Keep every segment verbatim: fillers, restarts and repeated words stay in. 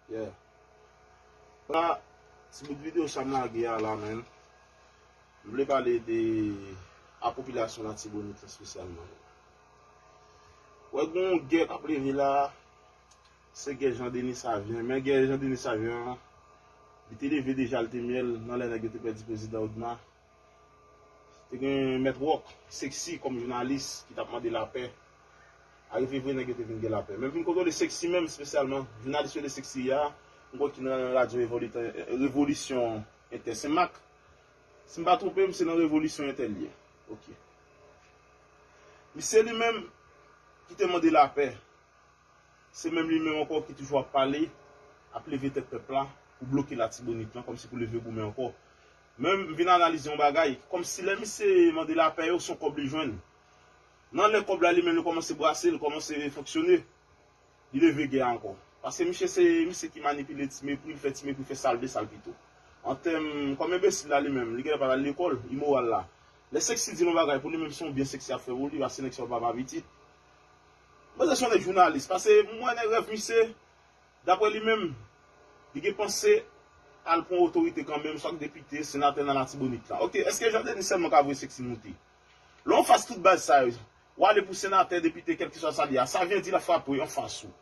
Yeah. La, ti bout videyo sa m lage a la, menm. M vle pale de a popilasyon Latibonit la espesyalman. Wè, gen yon gè k ap leve la, se gè Jean Denis Savien. Men gè Jean Denis Savien an, li te leve deja, li te myèl nan lè nèg yo te pèdi prezidan Odma. Te gen Mèt Wòk, Sexy kòm jounalis ki t ap mande lapè. Arive vre, nèg yo te vin gen lapè. Men m vin kontwole Sexy menm espesyalman. Jounalis yo rele Sexy a, m kwè ki nan radyo Revolit-, Revolisyon Entè Senmak. Si m pa twonpe m, se nan Revolisyon Entè l ye. Ok. Misye li menm ki te mande lapè. Se menm li menm ankò ki toujou ap pale, ap leve tèt pèp la pou bloke Latibonit lan, kòmsi pou leve goumen ankò. Men m vin analize yon bagay, kòmsi lè misye mande lapè yo, se yon kòb li jwenn. Nan lè kòb la li menm li kòmanse brase, li kòmanse fonksyone, li leve gè a ankò. Paske misye se misye ki manipile Ti Mepri, li fè Ti Mepri fè sa l vle, sa l pito. An tèm, kòm enbesil la li menm, li genlè pa t al lekòl, imoral la. Lè Sexy di l yon bagay, pou li menm se yon byen Sexy ap fè pou li, paske nèg sa yo papa pitit. Mwen se yon nèg jounalis, paske m wè nan rèv misye, daprè li menm, li gen panse al pran otorite kanmenm, swa k depite, senatè nan Latibonit la. Ok, èske Jean Denis sèlman ka voye Sexy moute? Lè w anfas tout baz sa yo, w ale pou senatè, depite, kèlkeswa sa l ye a, Savien di l ap frape w anfas ou.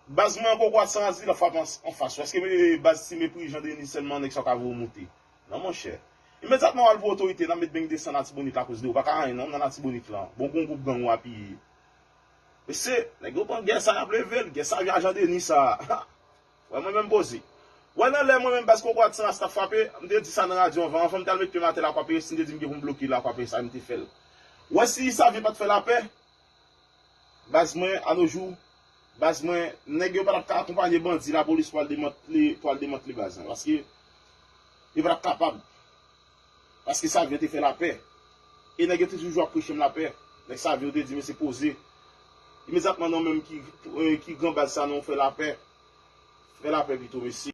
Baz mwen ankò Kwatsan Azi l ap frape an, anfas ou. Èske, eh, baz Ti Mepri, Jean Denis sèlman nèg sa yo ka voye w moute? Non, monchè. Imedyatman w al pou otorite, n ap met beng desann Latibonit la akoz de ou. Pa ka anyen non nan Latibonit lan. Bon, gon gwoup gang ou apiye. Mesye, nèg yo pran gè sa y ap leve l, gè Savien a Jean Denis sa. Wè mwen menm poze. Wè nan lè mwen menm baz Koko Atsan Rasta frape, m te di sa nan radyo anvan, anvan m t al met pye m atè Lakwapeyes, m te di m gen pou m bloke Lakwapeyes, sa m te fè l. Wè si Savien pa t fè lapè, baz mwen, anojou, baz mwen, nèg yo pa t ap ka akonpanye bandi, lapolis pou al demantle, pou al demantle baz lan. Paske yo pa t ap kapab. Paske Savien te fè lapè. E nèg yo te toujou ap preche m lapè. Nèg Savien yo te di, mesye poze. Imedyatman non menm ki, eh, ki gran baz sa non fè lapè. Fè lapè pito, mesye.